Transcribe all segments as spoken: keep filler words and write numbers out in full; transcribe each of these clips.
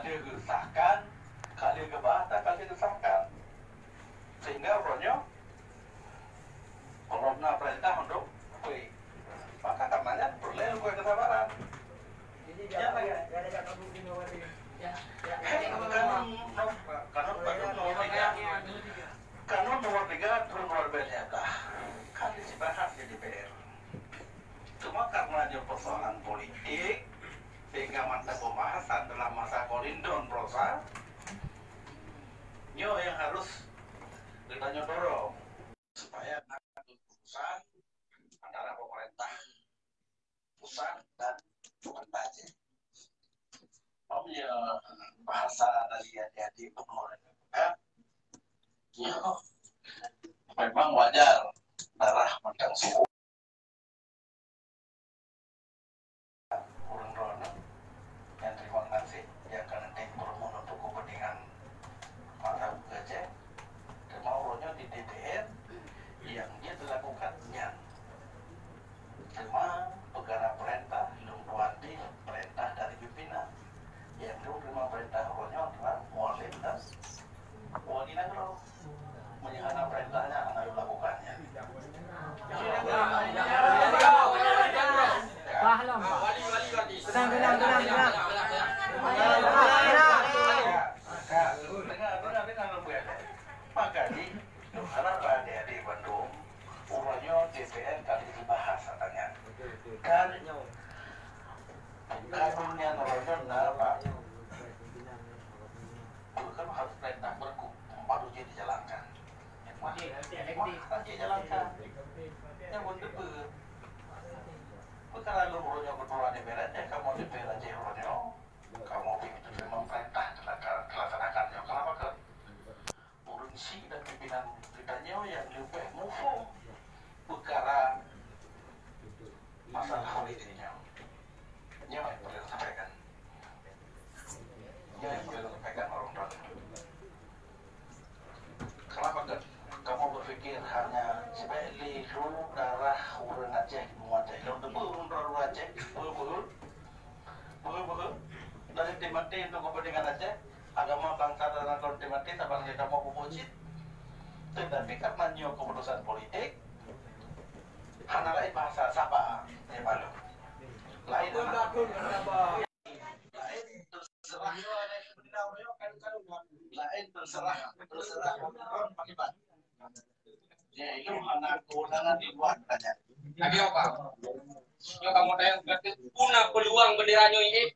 Ka lheueh geusahkan, ka lheueh geubahas, ka lheueh geusahkan. Sehingga uroe nyoe, ulôn na peurintah untuk peue. Maka karenanya peureulèe lôn keusabaran. Nyan lagèe. Hei, kanun, kanun nomor tiga. Kanun nomor tiga tahun dua ribu lima belas ka lheueh jibahas di D P R. Cuma karena nyoe persoalan politik, sehingga masa pembahasan dalam masa Kolindon Prosa, nyoe yang harus geutanyoe dorong supaya ada keputusan antara pemerintah pusat dan pemerintah Aceh. Om ya, bahasa dari adik-adik pemerintah, ya, memang wajar darah mantong suhu. Ureueng droeneuh nyang teurimong gaséh nyang ka neutém peureumeun untuk keupeuntengan masyarakat Aceh, teuma uroe nyoe di D P R nyang jeuet teulakukan nyan. Teuma peukara peurintah lôn tuan di peurintah dari pimpinan. Nyang lôn teurimong peurintah uroe nyoe adalah Mualem dan Wali Nanggroe. Meunyoe hana peurintah nyan, hana lôn lakukan nyan. Paham. Tenang, tenang, tenang, tenang. Tenang. Maka, dengar, dengar, dengar lôn peugah. Maka jih, lôn harap bak adik-adik bandum, uroe nyoe D P R ka lheueh jibahas ata nyan. Dan, bukan nyan uroe nyoe na bak Bukan harus perintah berku, baru dia dijalankan. Wah, wah, dia jalankan. Yang pun tebeu. Perkara lôn uroe nyoe ketua D P R Aceh, kamoe D P R Aceh uroe nyoe, kamoe pih teurimong perintah dilaksanakan nyoe. Kenapa ke? Ureueng syiek dan pimpinan geutanyoe nyang leubeh muphom peukara masalah politik nyoe. Nyoe nyang perlu sampaikan. Nyoe nyang perlu sampaikan ureueng droeneuh. Kenapa ke kamoe berpikir hanya sebaik lé lhue darah ureueng Aceh di bumoe Aceh? Lôn teupeue ureueng droeneuh Aceh, peue-peue, peue-peue, dari tim mati untuk kepentingan Aceh. Agama bangsa dan rakyat mati saban lé kamoe pupuk cit. Tetapi karena nyoe keputusan politik, hana lain bahasa saba nyang baru. Lain, lain terserah, lain terserah, terserah pakiban. Yaitu hana kewenangan di luar kerajaan. Lagi apa? Nyoe kamoe tanyong, berarti puna peluang bendera nyoe, eh?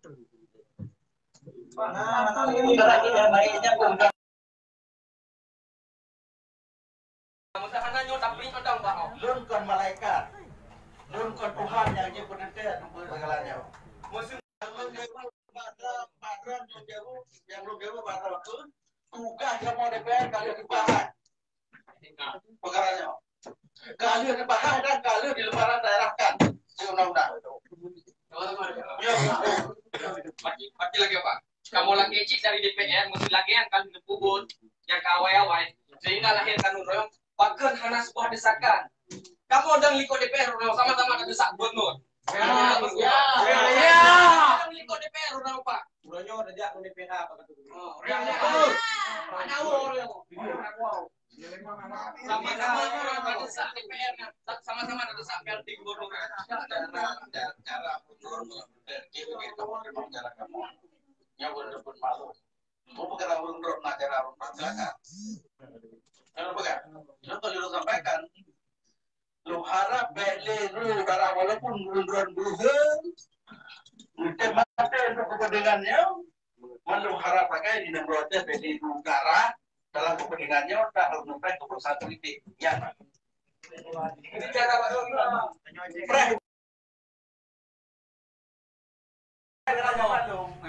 Masa hana nyoe tapi nyoe dang bah. Lôn kon malaikat. Lôn kon Tuhan nyang jeuet peuteuntèe segala nyoe. Musim nyang lôn jaru, nyang lôn jaru, nyang lôn jaru pada waktu tugas kamoe D P R ka lheueh dibahas. Peukara nyoe ka lheueh dibahas dan ka lheueh dileumara daerahkan di undang-undang. Ya. Berarti, berarti lagèe apa? Kamoe lagèe cit dari D P R, meusti lagèe nyang ka lheueh peubuet nyang ka awai-awai, sehingga lahé kanun royong, pakon hana sebuah desakan. Kamoe dan likot D P R sama-sama tadeusak gubernur. Ya, ya, ya. Kamoe dan likot D P R uroe nyoe, Pak. Uroe nyoe tajak ngon D P R, Pak Ketua. Oh, uroe nyoe. Mana uroe nyoe? Sama-sama orang pada saat D P R, sama-sama pada saat P R T gubernur. Cara, cara, cara gubernur, cara kamu. Nyoe beutôi pun malu. Bukan orang ronda, cara ronda belakang. Kalau bukan, contoh yang sampaikan, lôn harap bèk lé lhue darah walaupun ureueng droen beuhe, mungkin mati untuk kepentingan nyoe, man lôn harap pakai di nanggroe Aceh bèk lé lhue darah dalam kepentingan nyoe, tak harus sampai keputusan politik. Ya. Jadi cara baru.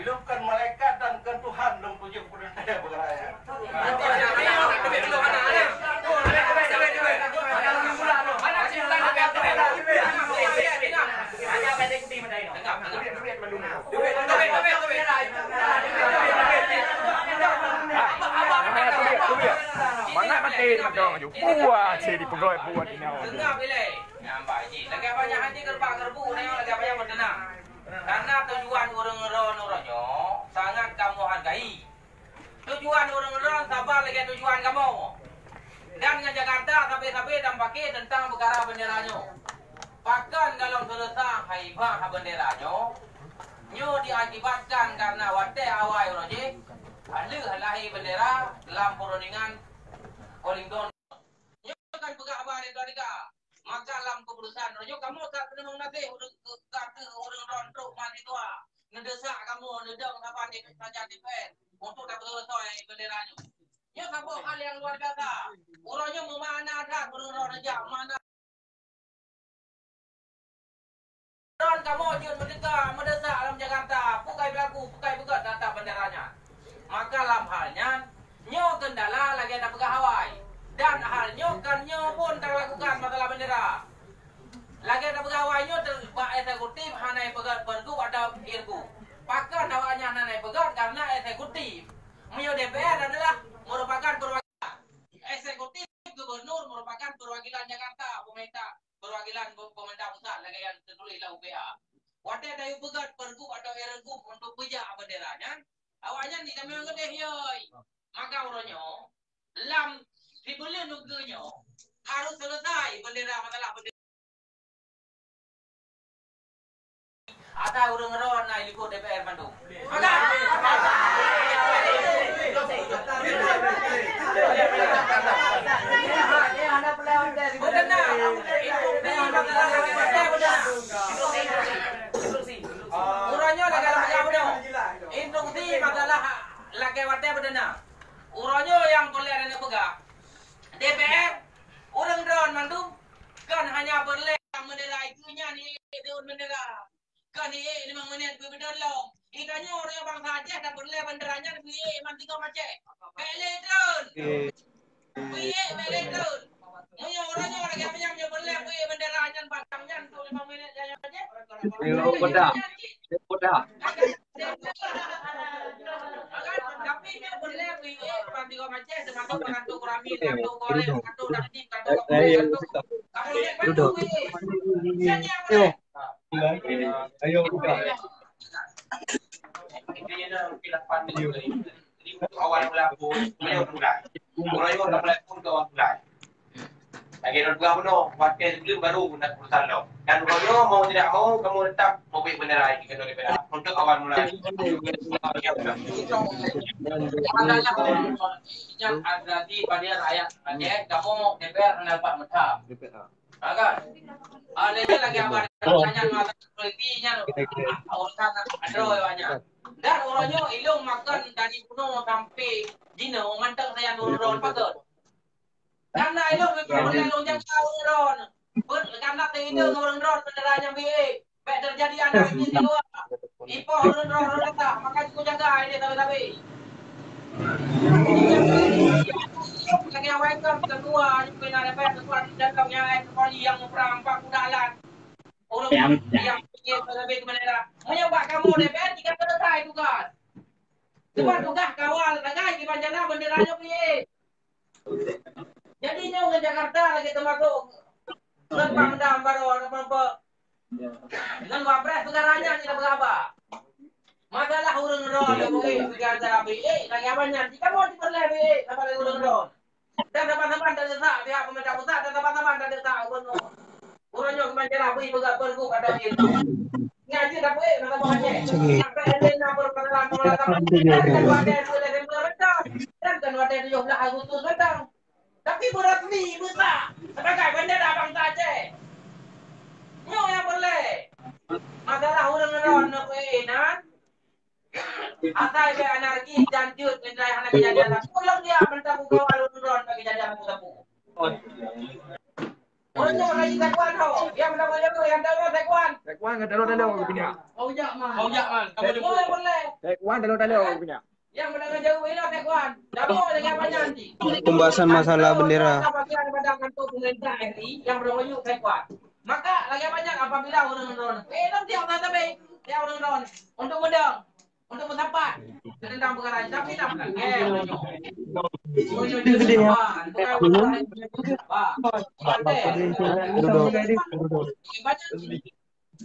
Ilôn kon malaikat dan kon Tuhan lôn tujoh peurintah beuraya. Mana mati macam tu? Buah cili pegawai buat ini. Nyang baik jih. Lagèe banyak hati gerbak gerbu nyoe, lagèe banyak meuteunang. Karena tujuan ureueng droen uroe nyoe sangat kamoe hargai. Hai. Tujuan ureuëng droen saban lagée tujuan kamoe. Dan ngon Jakarta sabe-sabe dan paké teuntang peukara bendera nyoe. Pakon golom seuleusoe hai bah bendera nyoe? Nyoe diakibatkan karena watée awai uroe jih, ka lheueh lahé bendera lam peurundingan Wellington. Nyoe kan peugah haba dari Amerika. Maka lam keputusan nyoe kamoe ka peuneumong naséh ureuëng keu, ka keu ureuëng droen trok mahasiswa. Neudeusak kamoe, neudong saban di sajan D P R untuk tapeuseuleusoe bendera nyoe. Nyoe saboh hal nyang luar biasa. Uroe nyoe meumakna that ureuëng droen neujak, makna Droen kamoe jeuet meuteuka meudesya lam Jakarta, peue ka jibeulaku, peue ka jipeugét teuhadab bendera nyan. Maka lam hal nyan, nyoe kendala lagée tapeugah awai. Dan hal nyoe kon nyoe phon talakukan masalah bendera. Lagée tapeugah awai nyoe te-, bak eksekutif hana jipeugét pergub atau irgub. Pakon awaknyan hana jipeugét karena eksekutif. Meunyoe D P R adalah merupakan perwakilan. Eksekutif gubernur merupakan perwakilan Jakarta, pemerintah, perwakilan pe-, pemerintah pusat lagée nyang teutuléh lam U P A. Watée tayue peugét pergub atau irgub untuk peujak bendera nyan, awaknyan jitamong keudeh yoi. Maka uroe nyoe, lam sibuleuen ukeue nyoe, harôh seuleusoe bendera, masalah bendera. Asai ureuëng droen na likot D P R mandum. Maka, beuteunak, instruksi masalah lagée watée beuteunak. Uroe nyoe lagée watée beuteunak. Instruksi masalah lagée watée beuteunak. Uroe nyoe nyang peureulée neupeugah, D P R, ureuëng droen mandum, kon hanya peureulée bendera, itu nyan ié deun bendera. Kon ié limong menit beubedon lom. Geutanyoe ureuëng bansa Aceh tapeureulée bendera nyan beuié iman tinggai Aceh. Bèk lé treun. Beuié bèk lé treun. Meunyoe uroe nyoe lagée manyam nyoe peureulée beuié bendera nyan batang nyan untuk limong menit nyan Aceh. Ayo, pedah. Pedah. Tapi nyoe peureulée beuié iman tinggai Aceh, teumasuk peurantu gurami, peurantu goreng, peurantu dakti, peurantu kampung, peurantu. Kampung Aceh peurantu beuié. Nyan nyang peureulée. Ayo, buka. Jadi, untuk awal mula pun, mulai mulai. Mulai mulai pun ke awal mulai. Lagi orang tua bunuh, pakai sebelum baru nak urusan lo. Dan bunuh mau tidak mau, kamu tetap mau bendera ini, kata bendera. Untuk awal mula. Yang berarti pada rakyat Aceh, kamu D P R anda dapat metham. Ha, kan? Ah, lé nyan lagée haba nyan, masalah politik nyan, ah, urusan droe awaknyan. Dan uroe nyoe ilong makon dari bunoe sampai jinoe mantong sajan ureuëng droen patot. Karena ilong memang ilong jaga ureuëng droen. Buet karena teuideung ureuëng droen bendera nyang beuié. Bèk teujadi anarki di luwa. Ipoh ureuëng droen rata, maka jeuet jaga idéh sabe-sabe. Lagée awai kon ketua, pimpinan D P R, ketua datang nyang ai keupali nyang muprang bak dalan. Ureuëng nyang pike sabe-sabe keu bendera. Meunyoe bak kamoe D P R, jika selesai tugas. Sebab tugas kawal sagai kiban jana bendera nyoe piye. Jadi nyoe ngon Jakarta lagée teumasok ngon Pangdam baroe, ngon pe-, ngon Wapres peugah nyan nyang beuraba. Masalah ureuëng droen lé bukon peugah cara B A lagée apa nyan. Jika mau diperleh B A sama lagée ureuëng droen. Dan saban-saban tadesak pihak pemerintah pusat dan saban-saban tadesak gubernur. Ureuëng nyoe keuman jeulaih bri peugah peureuguh atau jih. Nyan jih dak buet masa bangai. Sampai ada nak berpengalaman pengalaman. Dan kan wadah dua Desember mentang. Dan kan wadah tujuh belas Agustus mentang. Tapi beurasmi besar sebagai bendera bangsa Aceh. Nyoe nyang peureulée. Masalah ureuëng droen neupeue nan. Asai bèk anarki dan jeuet ngendai hana kejadian. Pulang dia mentang buka warung droen bagi kejadian aku tapu. Ureuëng nyoe lagi Taekwondo. Dia menang aja tu yang tahu Taekwondo. Taekwondo nggak tahu tahu punya. Kau jak man. Kau jak man. Kamu jemput. Taekwondo tahu tahu punya. Yang menang aja tu ini Taekwondo. Kamu lagi apa nyanyi? Pembahasan masalah bendera. Bagian pada kantor pemerintah R I yang berwajib Taekwondo. Maka lagi banyak apabila orang menurun. Eh, nanti apa tapi? Dia orang menurun. Untuk menang. Untuk pendapat tentang perkara ini, tapi tak pernah. Eh, meunyoe. Meunyoe dia sabar, bukan orang lain sabar. Santai. Ibadah ni.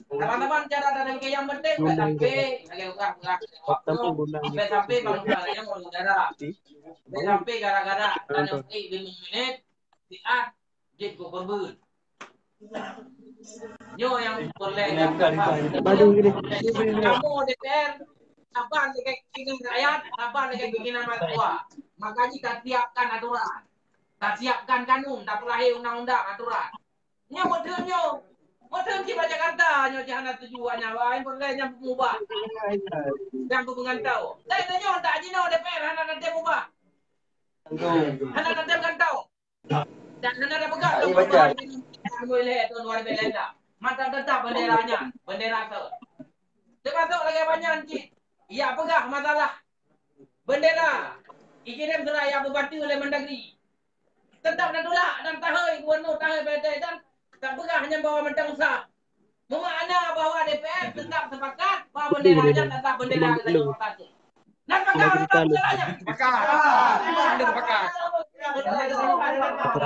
Saban-saban cara dan yang penting, sampai lagi ulah-ulah. Sampai-sampai bangsa yang mau darah. Sampai gara-gara dan yang penting lima menit, siat, jeuet keu korban. Nyoe nyang peureulèe. Kamoe D P R, saban lagèe keinginan rakyat, saban lagèe keinginan mahasiswa. Makajih tasiapkan aturan, tasiapkan kanun, tapeulahé undang-undang, aturan. Nyoe model nyoe, model cit bak Jakarta nyoe jih hana tuju awaknyan, wah, peureulèe nyang peumubah, nyang peumeugantoe. Tapi nyoe tak jinoe D P R hana natem ubah, hana natem gantoe. Dan hana tapeugah lom perubahan ilèe tahun dua ribu enam belas. Mantong teutap bendera nyan, bendera soe. Teumasok lagèe banyan cit, ya peugah masalah bendera. Ikirém surat ya beubantu lé Mendagri. Teutap tatulak dan tahôi gubernur, tahôi P T dan tapeugah nyang bahwa mantong sah. Meumakna bahwa D P R teutap sepakat bahwa bendera nyan adalah bendera geutanyoe. Nah, sepakat atau tidak? Sepakat. Sepakat.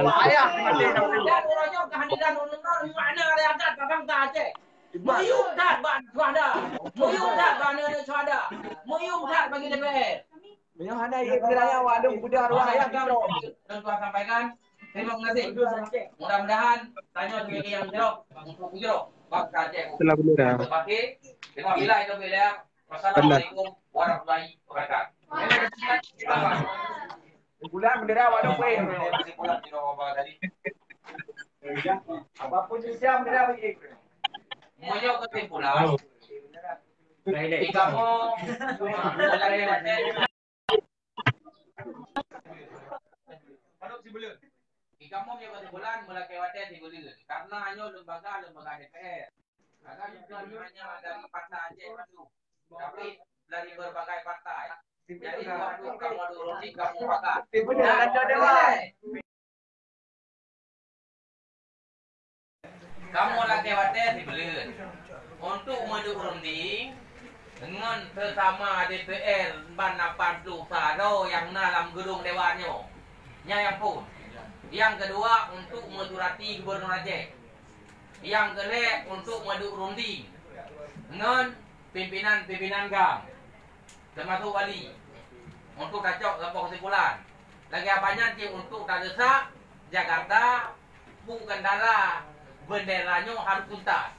Payah. Dan uroe nyoe kehadiran ulôn makna dari adat bangsa Aceh. Meuyuem that bak syuhada. Meuyuem that bak aneuk-aneuk syuhada. Meuyuem that bagi D P R. Meunyoe hana, ya, kiraya awak lôn beudôh arwah ayah kami. Dan Tuhan sampaikan, terima kasih. Mudah-mudahan tanyoe sebagai yang jawab untuk ujroh bangsa Aceh. Telah benar. Sebagai, terima kasih. Wassalamualaikum warahmatullahi wabarakatuh. Bulan bendera awak dong. Apapun Islam bendera bagi. Meunyoe kesimpulan, di kamoe, di kamoe meunyoe kesimpulan, meulakèe watèe sibuleuen. Karena nyoe lembaga, lembaga D P R. Karena bukan hanya dari partai Aceh satu, tapi dari berbagai partai. Jadi, waktu kamoe duduk di kamoe pakat. Kamoe lakèe watèe sibuleuen untuk meuduek runding ngon seusama D P R ban lapan ploh sa droe nyang na lam geudong dewan nyoe. Nyan nyang phôn. Nyang keudua, untuk meusurati Gubernur Aceh. Nyang keulhèe, untuk meuduek runding ngon pimpinan-pimpinan GAM. Teumasok wali, untuk tacok saboh kesimpulan. Lagèe apa nyan cit untuk tadeusak Jakarta, peue keundala bendera nyoe harôh tuntas.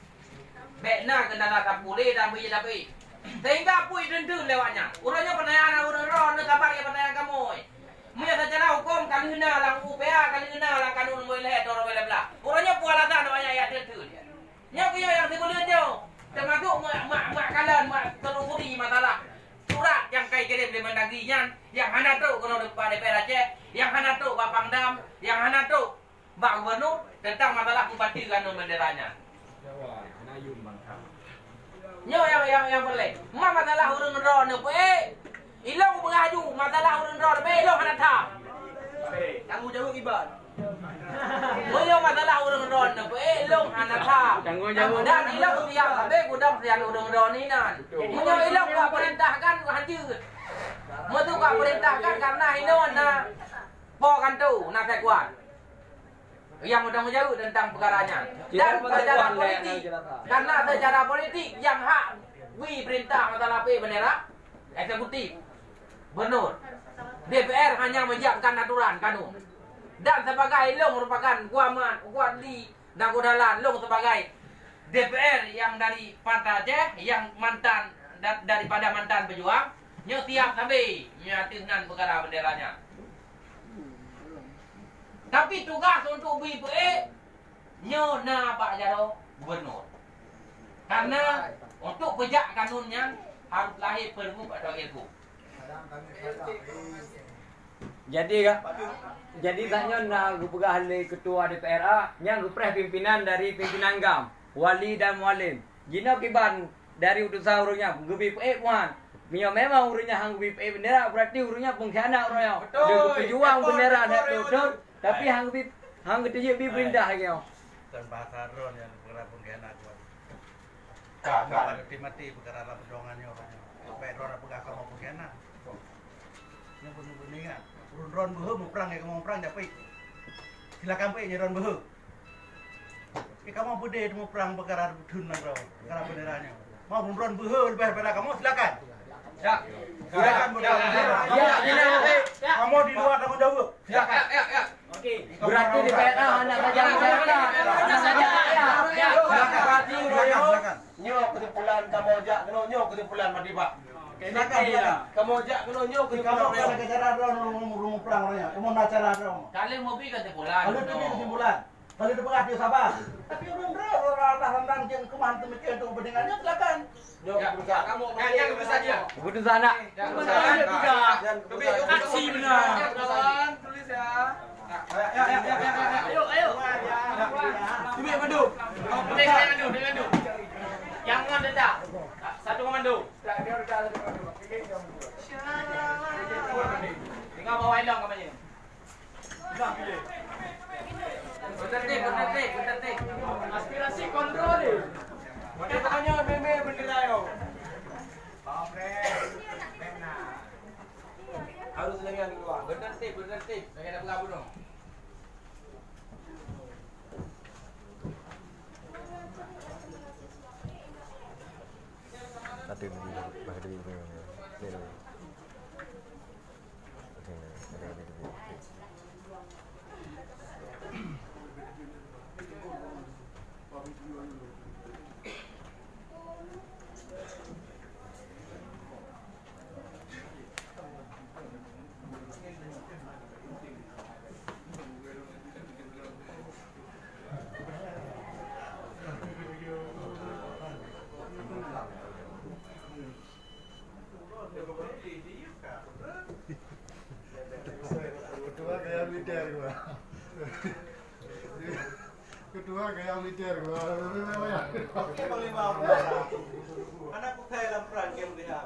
Bèk na keundala sapeue lé dan beu jidapé. Sehingga peue teunteun lewat nyan. Uroe nyoe peunanyaan ureueng droe, neusabar ya peunanyaan kamoe. Meunyoe seucara huköm ka lheueh na lam U P A, ka lheueh na lam kanun nomor lhèe tahun dua ribu lima belas. Uroe nyoe peue alasan awak nyan jak teunteun. Nyoe keuh nyang sibuleuen nyoe, teumasok mak, mak, mak kalon, mak telusuri masalah surat nyang ka jikirém lé Mendagri nyan, nyang hana trok keunoe bak D P R Aceh, nyang hana trok bak Pangdam, nyang hana trok bak Gubernur teuntang masalah peubateue kanun bendera nyan. Nyoe nyang, nyang, nyang peureulèe. Ma masalah ureueng droeneuh peuék, ilong beuraju masalah ureueng droeneuh peuék, ilong hana tham. Tanggung jaweueb iban. Meunyoe masalah ureueng droeneuh peuék, ilong hana tham. Tanggung jaweueb. Dan ilong siap sabe gudang sian ureueng droeneuh inan. Meunyoe ilong kuat peurintahkan, hanjeuet. Meunyoe kuat peurintahkan, karena inoe na po kanto, na sekuat. Yang bertanggung jawab tentang perkara nyan. Dan secara politik, karena secara politik yang hak bri perintah masalah peuék bendera, eksekutif, gubernur, D P R hanya menyiapkan aturan kanun. Dan sebagai ilong merupakan kuat mat, kuat di dan kuat dalan, ilong sebagai D P R yang dari Partai Aceh, yang mantan da-, daripada mantan pejuang, nyoe siap sabe nyoe ateueh nan perkara bendera nyan. Tapi tugas untuk bri peuék nyoe na bak jaroe gubernur. Karena untuk peujak kanun nyan harus lahé pergub atau irgub. Jadi, jadi tanyoe na geupeugah lé ketua D P R A nyang geupreh pimpinan dari pimpinan GAM, wali dan mualim. Jinoe kiban dari utusan ureuëng nyan geubri peuék muhan. Meunyoe memang ureuëng nyan han geubri peuék bendera, berarti ureuëng nyan pengkhianat ureuëng nyoe. Betul. Dia geupeujuang bendera that beutôi, tapi han geubri, han geuteubiet bri peurintah lagèe nyoe. Bukan bahasa droe nyang peukara pengkhianat. Ka, ka. Mati-mati peukara lam perjuangan nyoe. Sampai droe peugah kamoe pengkhianat. Nyoe pun ingat. Ureuëng droe beuhe muprang, kamoe muprang, japek. Silakan peuék nyoe droe beuhe. Kamoe beudé teumuprang peukara thôn nanggroe, peukara bendera nyoe. Mau ron-ron beuhe leubeh pada kamoe, silakan. Ya. Silakan, ya, beudé. Ya, ya, ya, ya. Kamoe di luwa tanggong jaweueb. Ya, ya, ya, ya. Oke. Berarti di P N A hana saja masyarakat. Hana saja. Ya, ya. Silakan, silakan. Nyoe kesimpulan kamoe jak keunoe, nyoe kesimpulan Madiba. Oke, silakan, silakan. Kamoe jak keunoe, nyoe kesimpulan. Kamoe kan ada cara droe rumoh, rumoh prang orangnya. Kamoe na cara droe. Kalau mau bi kesimpulan. Kalau tu bi kesimpulan. Kalau tu peugah dia sabar. Tapi ureueng droe, ureueng Allah rendang jeung keuman demikian untuk kepentingannya, silakan. Ya, kamoe, ya, ya, keputusan dia. Keputusan nak. Ya, keputusan dia. Aksi benar. Kawan, tulis ya. Ayo, ayo. Tubik bantu. Tubik bantu, tubik bantu. Yang ngon tetap. Satu komando. Tinggal bawa elong kampanye. Bertertib, bertertib, bertertib. Aspirasi kontrol ni. Pakai tangannya, meme bendera yo. Harus dengan dua. Bertertib, bertertib. Jangan ada pelabuh dong. Ada di, ada di, ada di. Ketua gaya militer gua. Ketua gaya militer gua. Oke, Panglima. Anak kutai lam perang game dia.